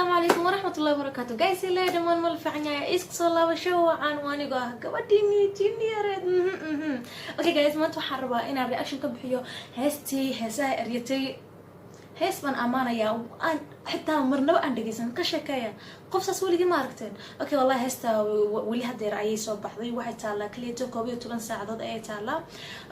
Asalaamu calaykum waraxmatullahi wabarakaatu, guys. Ilaa dhammaan mal fiican yahay. Isku soo laabasho wacan. Anigoo ah gabadhiini junior-eed. Okay guys, maanta waxaan rabaa inaan reaction ka bixiyo heestii heesaha eryatay. Hees baan ammaanayaa aan xitaa marnaba aan dhegeysan. Ka sheekeeya, qof saas weligii ma aragteen? Okay, wallahi heesta weli hadeer ayay soo baxday. Waxay taallaa kaliyato 11 saacadood ayay taallaa.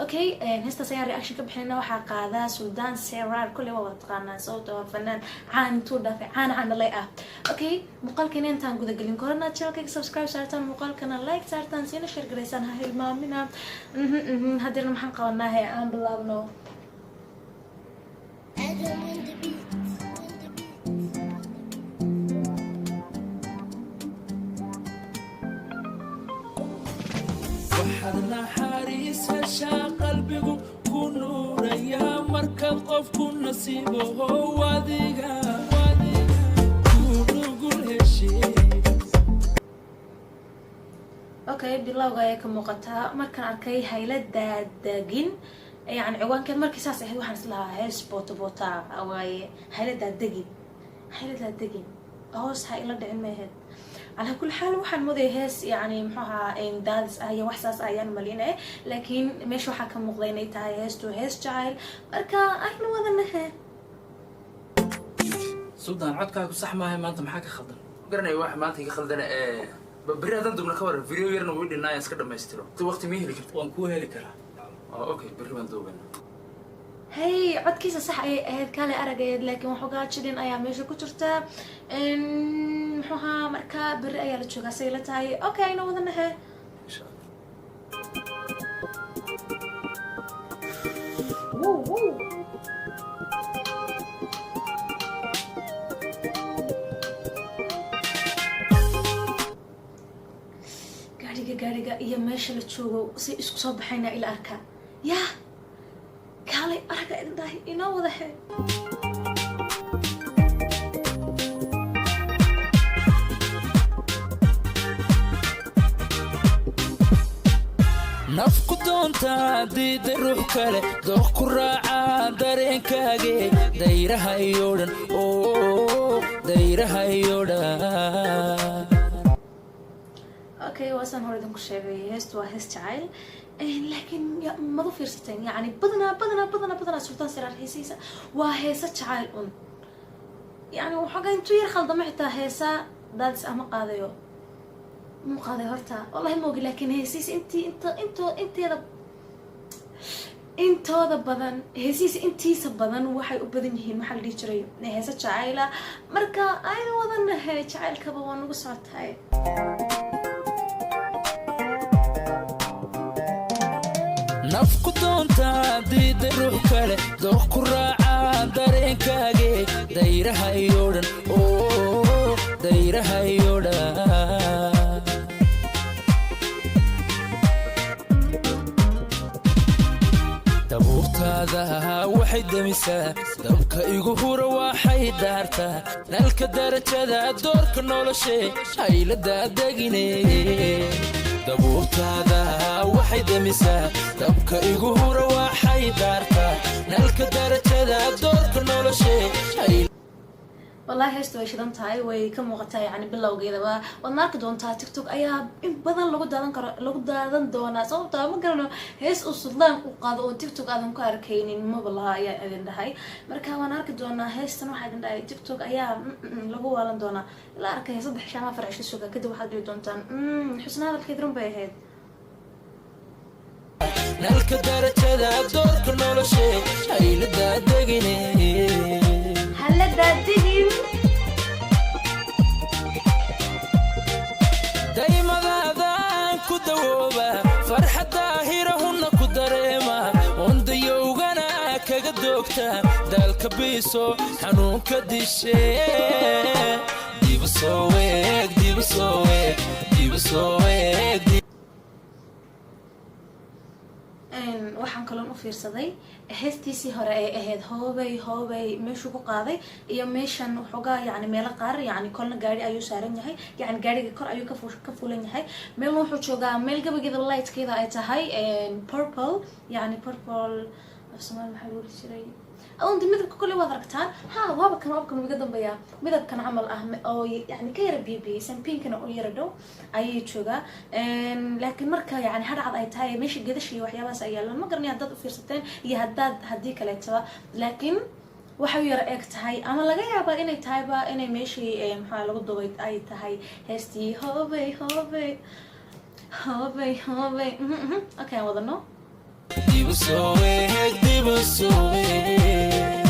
Okay, heestaas ayaan reaction ka bixinayna. Waxaa qaadaa Suldaan Seeraar. Kolley waa wada taqaanaa, sababta waa fanaan caan intuu dhaafay, caan caan dhalay ah. Okay, muuqaalkeena intaan gudagelin korona, channelkayga subscribe saartaan, muuqaalkana like saartaan, siina share garaysaan, ha hilmaamina. Hadeerna maxaan qabanaa? He, aan bilaabno. Adam on the beat. On the beat. Waxaad naxariis heshaa, qalbigu ku nuurayaa markaad qofku nasiibo adiga ku nugul heshiis. Okay, bilowga ayaa ka muuqataa. Markaan arkay "Hayla daadagin", yani ciwaankeed markii saas ahayd, waxaan islahaa hees boota boota waaye. Hayla daadegin, hayla daadegin, hoos ha ila dhicin ma ahayd. Calaa kulli xaal, waxaan moodaya hees yani muxuu ahaa daadis ah iyo wax saas ah ayaan malinay, laakiin meesha waxaa ka muuqda inay tahay heestu hees jacayl. Marka aynu wadanahe. Suldaan, codkaagu sax maaha maanta. Maxaa ka khaldan? Garanaya wax maanta iga khaldana. Ee berri haddaan dubna ka waran? Video yarna wuu dhinaa, iska dhamaystiro. Waqti mii heli karta? Waan kuu heli karaa. Oh, okay, berri baan duubana. Hey, codkiisa sax ayay ahayd, kale aragayd, laakiin waxoogaa jilin ayaa meesha ku jirta. Muxuu ahaa, marka berri ayaa la joogaa say la tahay. Okay, aynu wadanahe. Insha Allah. Wuu wuu. Gaadhiga, gaadhiga iyo meesha la joogo si isku soo baxayna ila arkaa. Yaa kaalay araga idin dhahay, inoo wada he. Naf ku doontaa diida, ruux kale dooq ku raacaa dareenkaage. Dayraha iyo dhan oo dayraha iyo dhan. Okay, waasaan hore idinku sheegay, heestu waa hees jacayl, laakiin madu fiirsateen? Yani badanaa badanaa badanaa badanaa Sultaan Siraar heesihiisa waa heesa jacayl un. Yani waxoogaa intuu yar khaldamo xitaa heesa daadis ama qaadayo muu qaaday horta, wallahi moogi, laakiin heesihiisa intii inta into inteeda intooda badan, heesihiisa intiisa badan waxay u badan yihiin, maxaa la dhihi jiray, heesa jacayla. Marka aynu wadanahay, jacaylkaba waa nagu socotahay. Naf ku doontaa diida, ruux kale dooq ku raacaa dareenkaage. Dayraha iyo dhan oo dayraha iyo dhan. Dabuurtaada waxay demisaa dabka igu hura, waxay daartaa nalka darajada doorka noloshe. Haylada degine. Dabuurtaada waxay demisaa dabka igu hura, waxay daartaa nalka darajada doorka noloshe. Wallahi heestu way shidan tahay, way ka muuqataa. Yani bilowgeedaba waadna arki doontaa. TikTok ayaa in badan lagu daadan karo, lagu daadan doonaa, sababtaa ma garano hees uu Suldaan u qaado oo TikTok aadan ku arkaynin maba laha ayaa idin dhahay. Marka waan arki doonaa heestan. Waxaa idin dhahay TikTok ayaa lagu waalan doonaa. Ilaa arkay 3 cisho ama 4 cisho suga kadib, waxaad dhihi doontaan, "Xusna hadalkeed run bay ahayd." Nalka darajada doorka noloshe, haylada degine. Hala daadigin. Daymadaadaan ku dawooba, farxadda hirahunna ku dareema, ondayowgana kaga doogta, daalka biiso, xanuunka dishe. Dibu soo weeg, dibu soo weeg, dibu soo weeg. Waxaan kaloon u fiirsaday heestiisii hore ay ahayd "Hoobay Hoobay", meeshuu ku qaaday iyo meeshan waxoogaa, yani meelo qaar, yani kolna gaari ayuu saaran yahay, yani gaariga kor ayuu ka fulan yahay, meelna wuxuu joogaa meel gabageeda lightkeeda ay tahay purple, yani purple af Soomaali maxaa lagu dhihi jiray? Adunta midabka kole waad aragtaan. Ha, waaba kan, waaba kan iga dambeeyaa, midabkan camal ah oo yani ka yara biyabiyeysan, pinkana u yara dhow ayay joogaa. Laakiin marka yani hadhcad ay tahay, meesha gedasha iyo waxyaabahaas ay yaalaan, ma garanay haddaad u fiirsateen iyo haddaad haddii kaleetaba, laakiin waxay u yara eg tahay ama laga yaabaa inay tahayba inay meeshii maxaa lagu dubay ay tahay heestii "Hobey hobey hobey hobey". Okay, aan wadano. Dibu soo eeg, dibu soo eeg.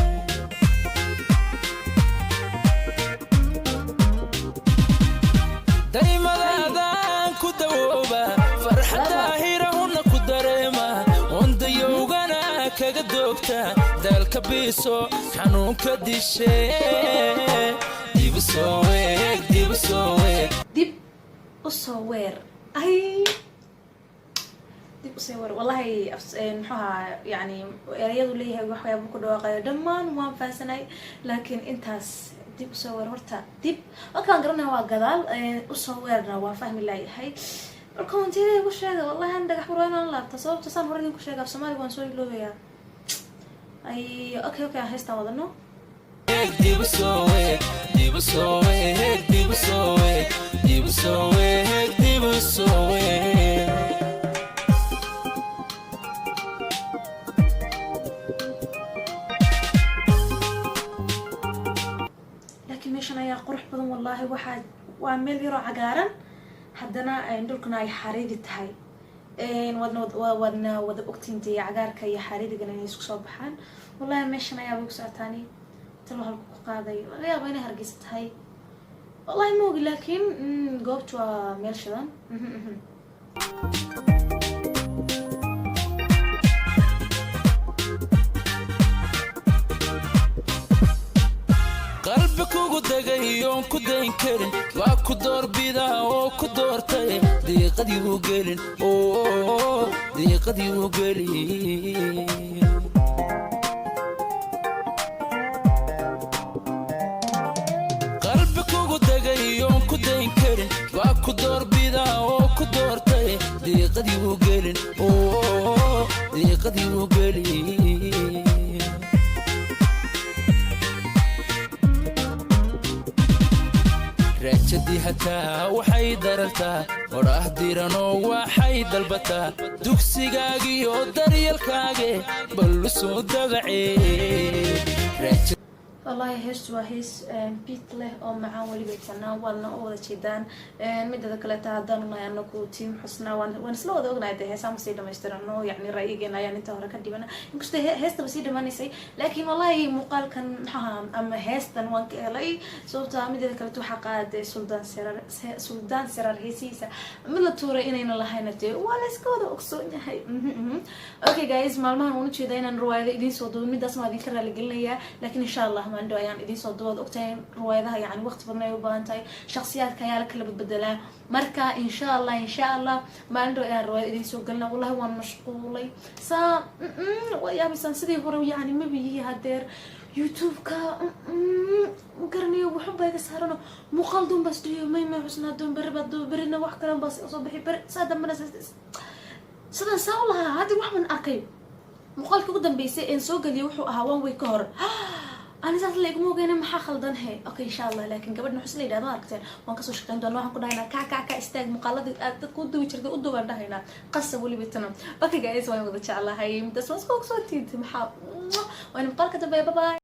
Daymadaadaan ku dawooba, farxadda hirahuna ku dareema, ondayowgana kaga doogta, daalka biiso, xanuunka dishe. Dibu soo eeg, dibu soo eeg. Dib usoo weer, ay, dib usoo weer. Wallahi muxuu ahaa, yani erayadu leeyahay, waxyaaba ku dhawaaqayo dhammaan waan fahansanay, laakiin intaas dib usoo weer, horta dib markaan garanaya waa gadaal, usoo weerna waa fahmi laayahay. Bal commentiyada igu sheega. Wallahi an dhagax bur inaan laabta, sababta saan hore idinku sheega, af Soomaaliga waan soo iloobayaa. Ay, okay, aan heystaan wadano. Dibu soo eeg, dibu soo eeg, dibu soo eeg, dibu soo eeg, dibu soo eeg. Laakiin meeshan ayaa qurux badan wallahi. Waxaa waa meel yaroo cagaaran, haddana dhulkuna ay xariiri tahay. Waadna wada ogtiin dee cagaarka iyo xariirigana inay isku soo baxaan. Wallahi meeshan ayaaba ku socotaani talo halku ku qaaday. Laga yaaba inay Hargeysa tahay, wallahi ma ogi, laakiin goobtu waa meel shidan. Qalbi kugu degay oon ku dayn karin waa ku doorbidaa oo ku doortay, diiqadii u gelin oo diiqadii u gelin. Qalbi kugu degay oon ku dayn karin waa ku doorbidaa oo ku doortay, diiqadii u gelin oo diiqadii u gelin. Raajadii hataa waxay darartaa odhaah diranoo waxay dalbataa dugsigaagiyo daryeelkaage bal u soo dabacee. Wallahi heestu waa hees beat leh oo macaan weliba tanaa, waadna u wada jeedaan. Midada kaleeta, haddaan nahay anagu team Xusnaa, waan isla wada ognahay dee heesaa ma sii dhamaystirano, yacni ra'yigeena ayaan inta hore ka dhibana, inkastoo heestaba sii dhamaanaysay. Laakiin wallahi muuqaalkan maxaha ama heestan waan ka helay, sababta mideeda kaleeta waxaa qaaday Suldaan Serar. Suldaan Serar heesihiisa mid la tuuray inayna lahayna dee waa la iska wada ogsoon yahay. Okay guys, maalmahan waan ujeedaa inaan riwaayado idiin soo duubin, midaas waan idinka raaligelinayaa, laakiin insha Allah maalin dhow ayaan idiin soo duuba. Waad ogtahay riwaayadaha yani waqti badan ay u baahan tahay, shakhsiyaadka ayaa la kala badbedelaa. Marka insha Allah, insha Allah maalin dhow ayaan riwaayad idiin soo gelina. Wallahi waan mashquulay, saa waa yaabaysaan sidii hore yani mabiyihi hadeer YouTube-ka ma garanayo, waxun baa iga saarano, muuqaal duun baas dhiyo may Xusnaa duun beri baa duun, berina wax kale baa soo bixi beri saa dambena sidaan saa u lahaa. Hadda wax baan arkay, muuqaalkii ugu dambeysay een soo geliyay wuxuu ahaa one week ka hor. Ani saas la iguma ogeyna, maxaa khaldan he? Okay, insha Allah. Laakiin gabadhan Xusna yidhahdo aragteen, waan kasoo shaqeyn doona. Waxaan ku dhahaynaa kac kac ka istaag, muuqaaladii aad dadka u duwi jirtay u duubaan dhahaynaa, qasab weliba tana. Okay guys, waan wada jeclahay, midaas waan isku ogsoo tiintay. Maxaa waan muuqaalka dambe, bye bye.